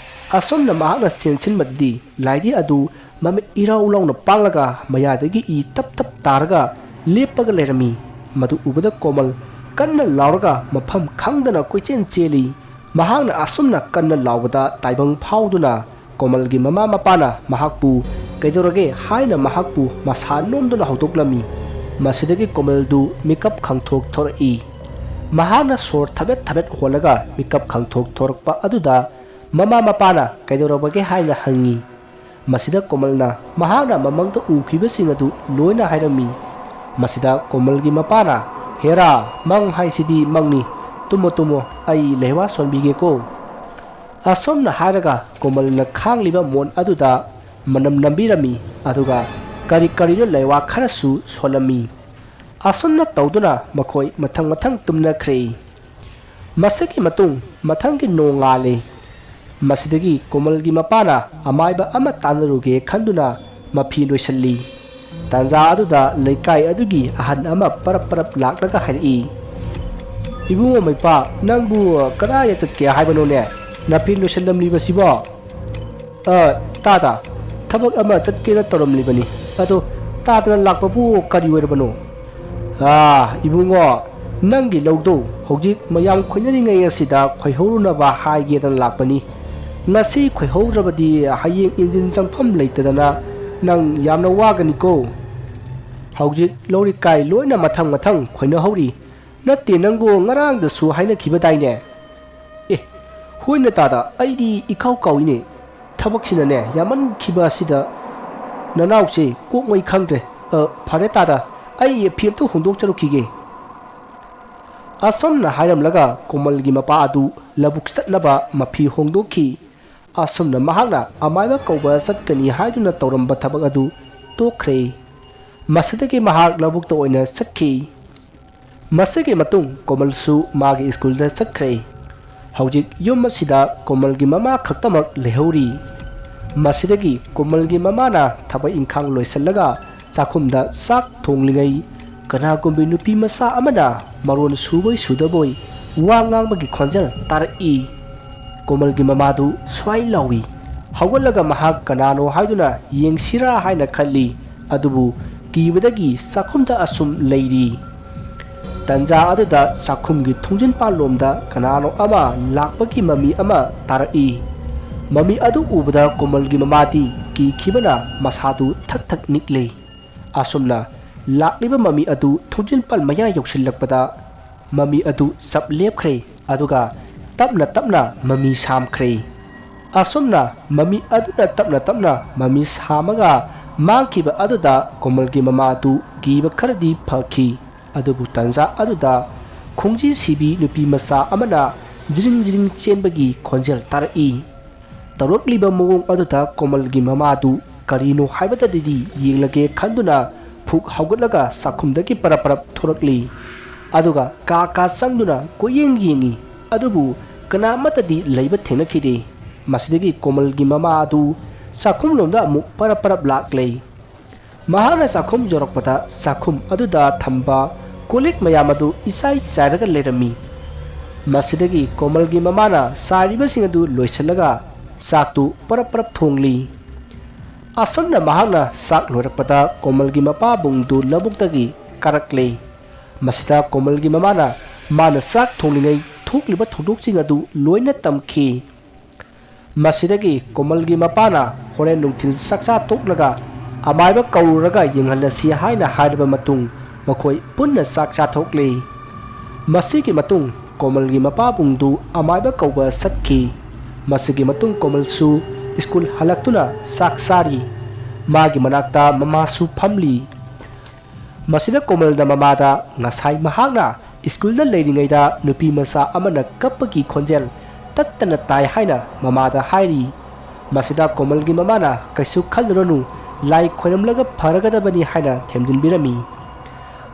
ꯑꯁꯨꯝꯅ ꯃꯍꯥꯛꯅ ꯆꯦꯟꯁꯤꯟꯕꯗꯗꯤ ꯂꯥꯏꯔꯤ ꯑꯗꯨ ꯃꯃꯤꯠ ꯏꯔꯥꯎ ꯂꯥꯎꯅ ꯄꯥꯡꯂꯒ ꯃꯌꯥꯗꯒꯤ ꯏ ꯇꯞ ꯇꯞ ꯇꯥꯔꯒ ꯂꯦꯞꯄꯒ ꯂꯩꯔꯝꯃꯤ꯫ ꯃꯗꯨ ꯎꯕꯗ ꯀꯣꯃꯜ ꯀꯟꯅ ꯂꯥꯎꯔꯒ ꯃꯐꯝ ꯈꯪꯗꯅ ꯀꯣꯏꯆꯦꯟ ꯆꯦꯜꯂꯤ꯫ ꯃꯍꯥꯛꯅ ꯑꯁꯨꯝꯅ ꯀꯟꯅ ꯂꯥꯎꯕꯗ ꯇꯥꯏꯕꯪ ꯐꯥꯎꯗꯨꯅ ꯀꯣꯃꯜꯒꯤ ꯃꯃꯥ ꯃꯄꯥꯅ ꯃꯍꯥꯛꯄꯨ "ꯀꯩꯗꯧꯔꯒꯦ?" ꯍꯥꯏꯅ ꯃꯍꯥꯛꯄꯨ ꯃꯁꯥ ꯅꯣꯝꯗꯨꯅ ꯍꯧꯗꯣꯛꯂꯝꯃꯤ꯫ ꯃꯁꯤꯗꯒꯤ ꯀꯣꯃꯜꯗꯨ ꯃꯤꯀꯞ ꯈꯪꯊꯣꯛ ꯊꯣꯔꯛꯏ꯫ ꯃꯍꯥꯛꯅ ꯁꯣꯔ ꯊꯕꯦꯠ ꯊꯕꯦꯠ ꯍꯣꯜꯂꯒ ꯃꯤꯀꯞ ꯈꯪꯊꯣꯛ ꯊꯣꯔꯛꯄ ꯑꯗꯨꯗ ꯃꯃꯥ ꯃꯄꯥꯅ "ꯀꯩꯗꯧꯔꯕꯒꯦ?" ꯍꯥꯏꯅ ꯍꯪꯉꯤ꯫ ꯃꯁꯤꯗ ꯀꯣꯃꯜꯅ ꯃꯍꯥꯛꯅ ꯃꯃꯪꯗ ꯎꯈꯤꯕꯁꯤꯡ ꯑꯗꯨ ꯂꯣꯏꯅ ꯍꯥꯏꯔꯝꯃꯤ꯫ ꯃꯁꯤꯗ ꯀꯣꯃꯜꯒꯤ ꯃꯄꯥꯅ, "ꯍꯦꯔꯥ, ꯃꯪ ꯍꯥꯏꯁꯤꯗꯤ ꯃꯪꯅꯤ꯫ ꯇꯨꯝꯃꯣ, ꯇꯨꯝꯃꯣ, ꯑꯩ ꯂꯩꯋꯥ ꯁꯣꯟꯕꯤꯒꯦꯀꯣ꯫" ꯑꯁꯨꯝꯅ ꯍꯥꯏꯔꯒ ꯀꯣꯃꯜꯅ ꯈꯥꯡꯂꯤꯕ ꯃꯣꯟ ꯑꯗꯨꯗ ꯃꯅꯝ ꯅꯝꯕꯤꯔꯝꯃꯤ, ꯑꯗꯨꯒ ꯀꯔꯤ ꯀꯔꯤꯅꯣ ꯂꯩꯋꯥ ꯈꯔꯁꯨ ꯁꯣꯜꯂꯝꯃꯤ꯫ ꯑꯁꯨꯝꯅ ꯇꯧꯗꯨꯅ ꯃꯈꯣꯏ ꯃꯊꯪ ꯃꯊꯪ ꯇꯨꯝꯅꯈ꯭ꯔꯦ꯫ ꯃꯁꯤꯒꯤ ꯃꯇꯨꯡ ꯃꯊꯪꯒꯤ ꯅꯣꯡꯉꯥꯜꯂꯦ꯫ ꯃꯁꯤꯗꯒꯤ ꯀꯣꯃꯜꯒꯤ ꯃꯄꯥꯅ ꯑꯃꯥꯏꯕ ꯑꯃ ꯇꯥꯟꯅꯔꯨꯒꯦ ꯈꯟꯗꯨꯅ ꯃꯐꯤ ꯂꯣꯏꯁꯤꯜꯂꯤ꯫ ꯇꯥꯟꯖꯥ ꯑꯗꯨꯗ ꯂꯩꯀꯥꯏ ꯑꯗꯨꯒꯤ ꯑꯍꯟ ꯑꯃ ꯄꯔꯞ ꯄꯔꯞ ꯂꯥꯛꯂꯒ ꯍꯥꯏꯔꯛꯏ, "ꯏꯕꯨꯡꯉꯣ ꯃꯩꯄꯥ, ꯅꯪꯕꯨ ꯀꯗꯥꯏꯗ ꯆꯠꯀꯦ ꯍꯥꯏꯕꯅꯣꯅꯦ? ꯅꯐꯤ ꯂꯣꯏꯁꯤꯜꯂꯝꯂꯤꯕꯁꯤꯕꯣ?" "ꯑ, ꯇꯥꯗ, ꯊꯕꯛ ꯑꯃ ꯆꯠꯀꯦꯅ ꯇꯧꯔꯝꯂꯤꯕꯅꯤ꯫ ꯑꯗꯣ ꯇꯥꯗꯅ ꯂꯥꯛꯄꯕꯨ ꯀꯔꯤ ꯑꯣꯏꯔꯕꯅꯣ?" "ꯑꯥ, ꯏꯕꯨꯡꯉꯣ, ꯅꯪꯒꯤ ꯂꯧꯗꯣ ꯍꯧꯖꯤꯛ ꯃꯌꯥꯝ ꯈꯣꯏꯅꯔꯤꯉꯩ ꯑꯁꯤꯗ ꯈꯣꯏꯍꯧꯔꯨꯅꯕ ꯍꯥꯏꯒꯦꯅ ꯂꯥꯛꯄꯅꯤ꯫ ꯉꯁꯤ ꯈꯣꯏꯍꯧꯗ꯭ꯔꯕꯗꯤ ꯍꯌꯦꯡ ꯏꯟꯖꯤꯟ ꯆꯪꯐꯝ ꯂꯩꯇꯗꯅ ꯅꯪ ꯌꯥꯝꯅ ꯋꯥꯒꯅꯤꯀꯣ꯫ ꯍꯧꯖꯤꯛ ꯂꯧꯔꯤꯀꯥꯏ ꯂꯣꯏꯅ ꯃꯊꯪ ꯃꯊꯪ ꯈꯣꯏꯅꯍꯧꯔꯤ꯫ ꯅꯠꯇꯦ, ꯅꯪꯕꯨ ꯉꯔꯥꯡꯗꯁꯨ ꯍꯥꯏꯅꯈꯤꯕꯗꯥꯏꯅꯦ?" "ꯑꯦ, ꯍꯣꯏꯅꯦ ꯇꯥꯗ, ꯑꯩꯗꯤ ꯏꯀꯥꯎ ꯀꯥꯎꯏꯅꯦ꯫ ꯊꯕꯛꯁꯤꯅꯅꯦ ꯌꯥꯝꯃꯟꯈꯤꯕ ꯑꯁꯤꯗ ꯅꯅꯥꯎꯁꯦ ꯀꯣꯛ ꯃꯩ ꯈꯪꯗ꯭ꯔꯦ꯫ ꯑ, ꯐꯔꯦ ꯇꯥꯗ, ꯑꯩ ꯐꯤ ꯑꯝꯇ ꯍꯣꯡꯗꯣꯛꯆꯔꯨꯈꯤꯒꯦ꯫" ꯑꯁꯨꯝꯅ ꯍꯥꯏꯔꯝꯂꯒ ꯀꯣꯃꯜꯒꯤ ꯃꯄꯥ ꯑꯗꯨ ꯂꯧꯕꯨꯛ ꯆꯠꯅꯕ ꯃꯐꯤ ꯍꯣꯡꯗꯣꯛꯈꯤ꯫ ꯑꯁꯨꯝꯅ ꯃꯍꯥꯛꯅ ꯑꯃꯥꯏꯕ ꯀꯧꯕ ꯆꯠꯀꯅꯤ ꯍꯥꯏꯗꯨꯅ ꯇꯧꯔꯝꯕ ꯊꯕꯛ ꯑꯗꯨ ꯇꯣꯛꯈ꯭ꯔꯦ꯫ ꯃꯁꯤꯗꯒꯤ ꯃꯍꯥꯛ ꯂꯧꯕꯨꯛꯇ ꯑꯣꯏꯅ ꯆꯠꯈꯤ꯫ ꯃꯁꯤꯒꯤ ꯃꯇꯨꯡ ꯀꯣꯃꯜꯁꯨ ꯃꯥꯒꯤ ꯁ꯭ꯀꯨꯜꯗ ꯆꯠꯈ꯭ꯔꯦ꯫ ꯍꯧꯖꯤꯛ ꯌꯨꯝ ꯑꯁꯤꯗ ꯀꯣꯃꯜꯒꯤ ꯃꯃꯥ ꯈꯛꯇꯃꯛ ꯂꯩꯍꯧꯔꯤ꯫ ꯃꯁꯤꯗꯒꯤ ꯀꯣꯃꯜꯒꯤ ꯃꯃꯥꯅ ꯊꯕꯛ ꯏꯪꯈꯥꯡ ꯂꯣꯏꯁꯤꯜꯂꯒ ꯆꯥꯛꯈꯨꯝꯗ ꯆꯥꯛ ꯊꯣꯡꯂꯤꯉꯩ, ꯀꯅꯥꯒꯨꯝꯕꯤ ꯅꯨꯄꯤ ꯃꯆꯥ ꯑꯃꯅ ꯃꯔꯣꯟ ꯁꯨꯕꯣꯏ ꯁꯨꯗꯕꯣꯏ ꯋꯥ ꯉꯥꯡꯕꯒꯤ ꯈꯣꯟꯖꯦꯜ ꯇꯥꯔꯛꯏ꯫ ꯀꯣꯃꯜꯒꯤ ꯃꯃꯥꯗꯨ ꯁ꯭ꯋꯥꯏ ꯂꯥꯎꯏ꯫ ꯍꯧꯒꯠꯂꯒ ꯃꯍꯥꯛ ꯀꯅꯥꯅꯣ ꯍꯥꯏꯗꯨꯅ ꯌꯦꯡꯁꯤꯔꯥ ꯍꯥꯏꯅ ꯈꯜꯂꯤ, ꯑꯗꯨꯕꯨ ꯀꯤꯕꯗꯒꯤ ꯆꯥꯛꯈꯨꯝꯗ ꯑꯁꯨꯝ ꯂꯩꯔꯤ꯫ ꯇꯟꯖꯥ ꯑꯗꯨꯗ ꯆꯥꯛꯈꯨꯝꯒꯤ ꯊꯣꯡꯖꯤꯟ ꯄꯥꯟꯂꯣꯝꯗ ꯀꯅꯥꯅꯣ ꯑꯃ ꯂꯥꯛꯄꯒꯤ ꯃꯃꯤ ꯑꯃ ꯇꯥꯔꯛꯏ꯫ ꯃꯃꯤ ꯑꯗꯨ ꯎꯕꯗ ꯀꯣꯃꯜꯒꯤ ꯃꯃꯥꯗꯤ ꯀꯤꯈꯤꯕꯅ ꯃꯁꯥꯗꯨ ꯊꯛ ꯊꯛ ꯅꯤꯛꯂꯤ꯫ ꯑꯁꯨꯝꯅ ꯂꯥꯛꯂꯤꯕ ꯃꯃꯤ ꯑꯗꯨ ꯊꯣꯡꯖꯤꯟꯄꯥꯜ ꯃꯌꯥ ꯌꯧꯁꯤꯜꯂꯛꯄꯗ ꯃꯃꯤ ꯑꯗꯨ ꯆꯞ ꯂꯦꯞꯈ꯭ꯔꯦ, ꯑꯗꯨꯒ ꯇꯞꯅ ꯇꯞꯅ ꯃꯃꯤ ꯁꯥꯝꯈ꯭ꯔꯦ꯫ ꯑꯁꯨꯝꯅ ꯃꯃꯤ ꯑꯗꯨꯅ ꯇꯞꯅ ꯇꯞꯅ ꯃꯃꯤ ꯁꯥꯝꯃꯒ ꯃꯥꯡꯈꯤꯕ ꯑꯗꯨꯗ ꯀꯣꯃꯜꯒꯤ ꯃꯃꯥ ꯑꯗꯨ ꯀꯤꯕ ꯈꯔꯗꯤ ꯐꯈꯤ꯫ ꯑꯗꯨꯕꯨ ꯇꯟꯖꯥ ꯑꯗꯨꯗ ꯈꯣꯡꯖꯤ ꯁꯤꯕꯤ ꯅꯨꯄꯤ ꯃꯆꯥ ꯑꯃꯅ ꯖꯤꯔꯤꯡ ꯖꯤꯔꯤꯡ ꯆꯦꯟꯕꯒꯤ ꯈꯣꯟꯖꯦꯜ ꯇꯥꯔꯛꯏ꯫ ꯇꯧꯔꯛꯂꯤꯕ ꯃꯑꯣꯡ ꯑꯗꯨꯗ ꯀꯣꯃꯜꯒꯤ ꯃꯃꯥꯗꯨ ꯀꯔꯤꯅꯣ ꯍꯥꯏꯕꯗꯗꯤ ꯌꯦꯡꯂꯒꯦ ꯈꯟꯗꯨꯅ ꯐꯨꯛ ꯍꯧꯒꯠꯂꯒ ꯆꯥꯛꯈꯨꯝꯗꯒꯤ ꯄꯔꯞ ꯄꯔꯞ ꯊꯣꯔꯛꯂꯤ꯫ ꯑꯗꯨꯒ ꯀꯥ ꯀꯥ ꯆꯪꯗꯨꯅ ꯀꯣꯏꯌꯦꯡ ꯌꯦꯡꯉꯤ, ꯑꯗꯨꯕꯨ ꯀꯅꯥ ꯑꯃꯠꯇꯗꯤ ꯂꯩꯕ ꯊꯦꯡꯅꯈꯤꯗꯦ꯫ ꯃꯁꯤꯗꯒꯤ ꯀꯣꯃꯜꯒꯤ ꯃꯃꯥ ꯑꯗꯨ ꯆꯥꯛꯈꯨꯝꯂꯣꯝꯗ ꯑꯃꯨꯛ ꯄꯔꯞ ꯄꯔꯞ ꯂꯥꯛꯂꯦ꯫ ꯃꯍꯥꯛꯅ ꯆꯥꯛꯈꯨꯝ ꯌꯧꯔꯛꯄꯗ ꯆꯥꯛꯈꯨꯝ ꯑꯗꯨꯗ ꯊꯝꯕ ꯀꯣꯜ ꯂꯤꯛ ꯃꯌꯥꯝ ꯑꯗꯨ ꯏꯆꯥꯏ ꯆꯥꯏꯔꯒ ꯂꯩꯔꯝꯃꯤ꯫ ꯃꯁꯤꯗꯒꯤ ꯀꯣꯃꯜꯒꯤ ꯃꯃꯥꯅ ꯆꯥꯏꯔꯤꯕꯁꯤꯡ ꯑꯗꯨ ꯂꯣꯏꯁꯤꯜꯂꯒ ꯆꯥꯛꯇꯨ ꯄꯔꯞ ꯄꯔꯞ ꯊꯣꯡꯂꯤ꯫ ꯑꯁꯨꯝꯅ ꯃꯍꯥꯛꯅ ꯆꯥꯛ ꯂꯣꯏꯔꯛꯄꯗ ꯀꯣꯃꯜꯒꯤ ꯃꯄꯥꯕꯨꯡꯗꯨ ꯂꯧꯕꯨꯛꯇꯒꯤ ꯀꯥꯔꯛꯂꯦ꯫ ꯃꯁꯤꯗ ꯀꯣꯃꯜꯒꯤ ꯃꯃꯥꯅ ꯃꯥꯅ ꯆꯥꯛ ꯊꯣꯡꯂꯤꯉꯩ ꯊꯣꯛꯂꯤꯕ ꯊꯧꯗꯣꯛꯁꯤꯡ ꯑꯗꯨ ꯂꯣꯏꯅ ꯇꯝꯈꯤ꯫ ꯃꯁꯤꯗꯒꯤ ꯀꯣꯃꯜꯒꯤ ꯃꯄꯥꯅ ꯍꯣꯔꯦꯟ ꯅꯨꯡꯊꯤꯜ ꯆꯥꯛꯆꯥ ꯇꯣꯛꯂꯒ ꯑꯃꯥꯏꯕ ꯀꯧꯔꯨꯔꯒ ꯌꯦꯡꯍꯜꯂꯁꯤ ꯍꯥꯏꯅ ꯍꯥꯏꯔꯕ ꯃꯇꯨꯡ ꯃꯈꯣꯏ ꯄꯨꯟꯅ ꯆꯥꯛ ꯆꯥꯊꯣꯛꯂꯤ꯫ ꯃꯁꯤꯒꯤ ꯃꯇꯨꯡ ꯀꯣꯃꯜꯒꯤ ꯃꯄꯥꯕꯨꯡꯗꯨ ꯑꯃꯥꯏꯕ ꯀꯧꯕ ꯆꯠꯈꯤ꯫ ꯃꯁꯤꯒꯤ ꯃꯇꯨꯡ ꯀꯣꯃꯜꯁꯨ ꯁ꯭ꯀꯨꯜ ꯍꯜꯂꯛꯇꯨꯅ ꯆꯥꯛ ꯆꯥꯔꯤ꯫ ꯃꯥꯒꯤ ꯃꯅꯥꯛꯇ ꯃꯃꯥꯁꯨ ꯐꯝꯂꯤ꯫ ꯃꯁꯤꯗ ꯀꯣꯃꯜꯅ ꯃꯃꯥꯗ ꯉꯁꯥꯏ ꯃꯍꯥꯛꯅ ꯁ꯭ꯀꯨꯜꯗ ꯂꯩꯔꯤꯉꯩꯗ ꯅꯨꯄꯤ ꯃꯆꯥ ꯑꯃꯅ ꯀꯞꯄꯒꯤ ꯈꯣꯟꯖꯦꯜ ꯇꯠꯇꯅ ꯇꯥꯏ ꯍꯥꯏꯅ ꯃꯃꯥꯗ ꯍꯥꯏꯔꯤ꯫ ꯃꯁꯤꯗ ꯀꯣꯃꯜꯒꯤ ꯃꯃꯥꯅ "ꯀꯩꯁꯨ ꯈꯜꯂꯨꯔꯅꯨ, ꯂꯥꯏ ꯈꯣꯏꯔꯝꯂꯒ ꯐꯔꯒꯗꯕꯅꯤ" ꯍꯥꯏꯅ ꯊꯦꯝꯖꯤꯟꯕꯤꯔꯝꯃꯤ꯫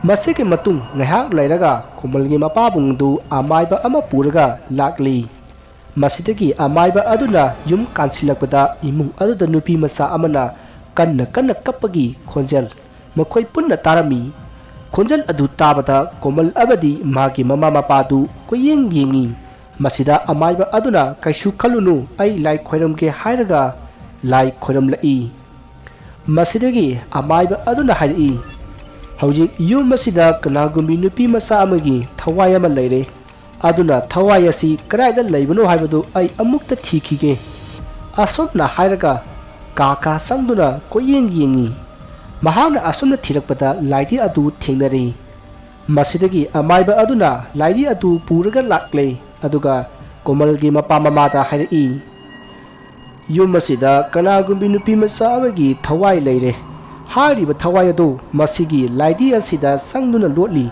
ꯃꯁꯤꯒꯤ ꯃꯇꯨꯡ ꯉꯥꯏꯍꯥꯛ ꯂꯩꯔꯒ ꯀꯣꯃꯜꯒꯤ ꯃꯄꯥꯕꯨꯡꯗꯨ ꯑꯃꯥꯏꯕ ꯑꯃ ꯄꯨꯔꯒ ꯂꯥꯛꯂꯤ꯫ ꯃꯁꯤꯗꯒꯤ ꯑꯃꯥꯏꯕ ꯑꯗꯨꯅ ꯌꯨꯝ ꯀꯥꯟꯁꯤꯜꯂꯛꯄꯗ ꯏꯃꯨꯡ ꯑꯗꯨꯗ ꯅꯨꯄꯤ ꯃꯆꯥ ꯑꯃꯅ ꯀꯟꯅ ꯀꯟꯅ ꯀꯞꯄꯒꯤ ꯈꯣꯟꯖꯦꯜ ꯃꯈꯣꯏ ꯄꯨꯟꯅ ꯇꯥꯔꯝꯃꯤ꯫ ꯈꯣꯟꯖꯦꯜ ꯑꯗꯨ ꯇꯥꯕꯗ ꯀꯣꯃꯜ ꯑꯃꯗꯤ ꯃꯥꯒꯤ ꯃꯃꯥ ꯃꯄꯥꯗꯨ ꯀꯣꯏꯌꯦꯡ ꯌꯦꯡꯉꯤ꯫ ꯃꯁꯤꯗ ꯑꯃꯥꯏꯕ ꯑꯗꯨꯅ "ꯀꯩꯁꯨ ꯈꯜꯂꯨꯅꯨ, ꯑꯩ ꯂꯥꯏ ꯈꯣꯏꯔꯝꯒꯦ" ꯍꯥꯏꯔꯒ ꯂꯥꯏ ꯈꯣꯏꯔꯝꯂꯛꯏ꯫ ꯃꯁꯤꯗꯒꯤ ꯑꯃꯥꯏꯕ ꯑꯗꯨꯅ ꯍꯥꯏꯔꯛꯏ, "ꯍꯧꯖꯤꯛ ꯌꯨꯝ ꯑꯁꯤꯗ ꯀꯅꯥꯒꯨꯝꯕꯤ ꯅꯨꯄꯤ ꯃꯆꯥ ꯑꯃꯒꯤ ꯊꯋꯥꯏ ꯑꯃ ꯂꯩꯔꯦ꯫ ꯑꯗꯨꯅ ꯊꯋꯥꯏ ꯑꯁꯤ ꯀꯗꯥꯏꯗ ꯂꯩꯕꯅꯣ ꯍꯥꯏꯕꯗꯨ ꯑꯩ ꯑꯃꯨꯛꯇ ꯊꯤꯈꯤꯒꯦ"꯫ ꯑꯁꯨꯝꯅ ꯍꯥꯏꯔꯒ ꯀꯥ ꯀꯥ ꯆꯪꯗꯨꯅ ꯀꯣꯏꯌꯦꯡ ꯌꯦꯡꯉꯤ꯫ ꯃꯍꯥꯛꯅ ꯑꯁꯨꯝꯅ ꯊꯤꯔꯛꯄꯗ ꯂꯥꯏꯙꯤ ꯑꯗꯨ ꯊꯦꯡꯅꯔꯦ꯫ ꯃꯁꯤꯗꯒꯤ ꯑꯃꯥꯏꯕ ꯑꯗꯨꯅ ꯂꯥꯏꯙꯤ ꯑꯗꯨ ꯄꯨꯔꯒ ꯂꯥꯛꯂꯦ꯫ ꯑꯗꯨꯒ ꯀꯣꯃꯜꯒꯤ ꯃꯄꯥ ꯃꯃꯥꯗ ꯍꯥꯏꯔꯛꯏ, "ꯌꯨꯝ ꯑꯁꯤꯗ ꯀꯅꯥꯒꯨꯝꯕꯤ ꯅꯨꯄꯤ ꯃꯆꯥ ꯑꯃꯒꯤ ꯊꯋꯥꯏ ꯂꯩꯔꯦ꯫ ꯍꯥꯏꯔꯤꯕ ꯊꯋꯥꯏ ꯑꯗꯨ ꯃꯁꯤꯒꯤ ꯂꯥꯏꯙꯤ ꯑꯁꯤꯗ ꯆꯪꯗꯨꯅ ꯂꯣꯠꯂꯤ꯫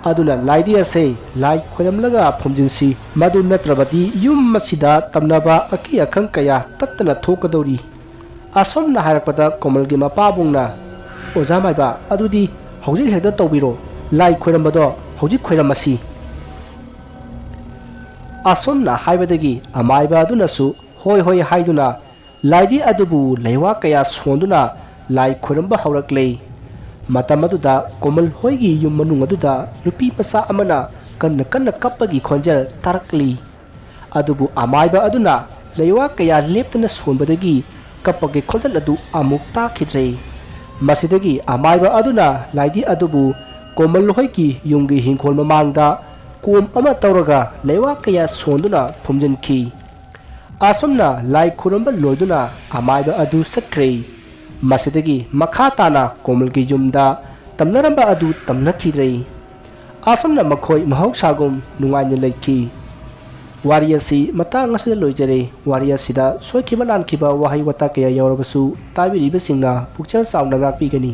ꯑꯗꯨꯅ ꯂꯥꯏꯙꯤ ꯑꯁꯦ ꯂꯥꯏ ꯈꯣꯏꯔꯝꯂꯒ ꯐꯨꯝꯖꯤꯟꯁꯤ꯫ ꯃꯗꯨ ꯅꯠꯇ꯭ꯔꯕꯗꯤ ꯌꯨꯝ ꯑꯁꯤꯗ ꯇꯝꯅꯕ ꯑꯀꯤ ꯑꯈꯪ ꯀꯌꯥ ꯇꯠꯇꯅ ꯊꯣꯛꯀꯗꯧꯔꯤ"꯫ ꯑꯁꯨꯝꯅ ꯍꯥꯏꯔꯛꯄꯗ ꯀꯣꯃꯜꯒꯤ ꯃꯄꯥꯕꯨꯡꯅ, "ꯑꯣꯖꯥ ꯃꯥꯏꯕ, ꯑꯗꯨꯗꯤ ꯍꯧꯖꯤꯛ ꯍꯦꯛꯇ ꯇꯧꯕꯤꯔꯣ꯫ ꯂꯥꯏ ꯈꯣꯏꯔꯝꯕꯗꯣ ꯍꯧꯖꯤꯛ ꯈꯣꯏꯔꯝꯃꯁꯤ"꯫ ꯑꯁꯨꯝꯅ ꯍꯥꯏꯕꯗꯒꯤ ꯑꯃꯥꯏꯕ ꯑꯗꯨꯅꯁꯨ ꯍꯣꯏ ꯍꯣꯏ ꯍꯥꯏꯗꯨꯅ ꯂꯥꯏꯗꯤ ꯑꯗꯨꯕꯨ ꯂꯩꯋꯥ ꯀꯌꯥ ꯁꯣꯟꯗꯨꯅ ꯂꯥꯏ ꯈꯨꯔꯨꯝꯕ ꯍꯧꯔꯛꯂꯦ꯫ ꯃꯇꯝ ꯑꯗꯨꯗ ꯀꯣꯃꯜ ꯍꯣꯏꯒꯤ ꯌꯨꯝ ꯃꯅꯨꯡ ꯑꯗꯨꯗ ꯅꯨꯄꯤ ꯃꯆꯥ ꯑꯃꯅ ꯀꯟꯅ ꯀꯟꯅ ꯀꯞꯄꯒꯤ ꯈꯣꯟꯖꯦꯜ ꯇꯥꯔꯛꯂꯤ꯫ ꯑꯗꯨꯕꯨ ꯑꯃꯥꯏꯕ ꯑꯗꯨꯅ ꯂꯩꯋꯥ ꯀꯌꯥ ꯂꯦꯞꯇꯅ ꯁꯣꯟꯕꯗꯒꯤ ꯀꯞꯄꯒꯤ ꯈꯣꯟꯖꯦꯜ ꯑꯗꯨ ꯑꯃꯨꯛ ꯇꯥꯈꯤꯗ꯭ꯔꯦ꯫ ꯃꯁꯤꯗꯒꯤ ꯑꯃꯥꯏꯕ ꯑꯗꯨꯅ ꯂꯥꯏꯗꯤ ꯑꯗꯨꯕꯨ ꯀꯣꯃꯜ ꯍꯣꯏꯒꯤ ꯌꯨꯝꯒꯤ ꯍꯤꯡꯈꯣꯜ ꯃꯃꯥꯡꯗ ꯀꯣꯝ ꯑꯃ ꯇꯧꯔꯒ ꯂꯩꯋꯥ ꯀꯌꯥ ꯁꯣꯟꯗꯨꯅ ꯐꯨꯝꯖꯤꯟꯈꯤ꯫ ꯑꯁꯨꯝꯅ ꯂꯥꯏ ꯈꯨꯔꯨꯝꯕ ꯂꯣꯏꯗꯨꯅ ꯑꯃꯥꯏꯕ ꯑꯗꯨ ꯆꯠꯈ꯭ꯔꯦ꯫ ꯃꯁꯤꯗꯒꯤ ꯃꯈꯥ ꯇꯥꯅ ꯀꯣꯃꯜꯒꯤ ꯌꯨꯝꯗ ꯇꯝꯅꯔꯝꯕ ꯑꯗꯨ ꯇꯝꯅꯈꯤꯗ꯭ꯔꯦ꯫ ꯑꯁꯨꯝꯅ ꯃꯈꯣꯏ ꯃꯍꯧꯁꯥꯒꯨꯝ ꯅꯨꯡꯉꯥꯏꯅ ꯂꯩꯈꯤ꯫ ꯋꯥꯔꯤ ꯑꯁꯤ ꯃꯇꯥꯡ ꯑꯁꯤꯗ ꯂꯣꯏꯖꯔꯦ꯫ ꯋꯥꯔꯤ ꯑꯁꯤꯗ ꯁꯣꯏꯈꯤꯕ ꯂꯥꯟꯈꯤꯕ ꯋꯥꯍꯩ ꯋꯥꯇꯥ ꯀꯌꯥ ꯌꯥꯎꯔꯕꯁꯨ ꯇꯥꯕꯤꯔꯤꯕꯁꯤꯡꯅ ꯄꯨꯛꯆꯦꯜ ꯆꯥꯎꯅ ꯉꯥꯛꯄꯤꯒꯅꯤ꯫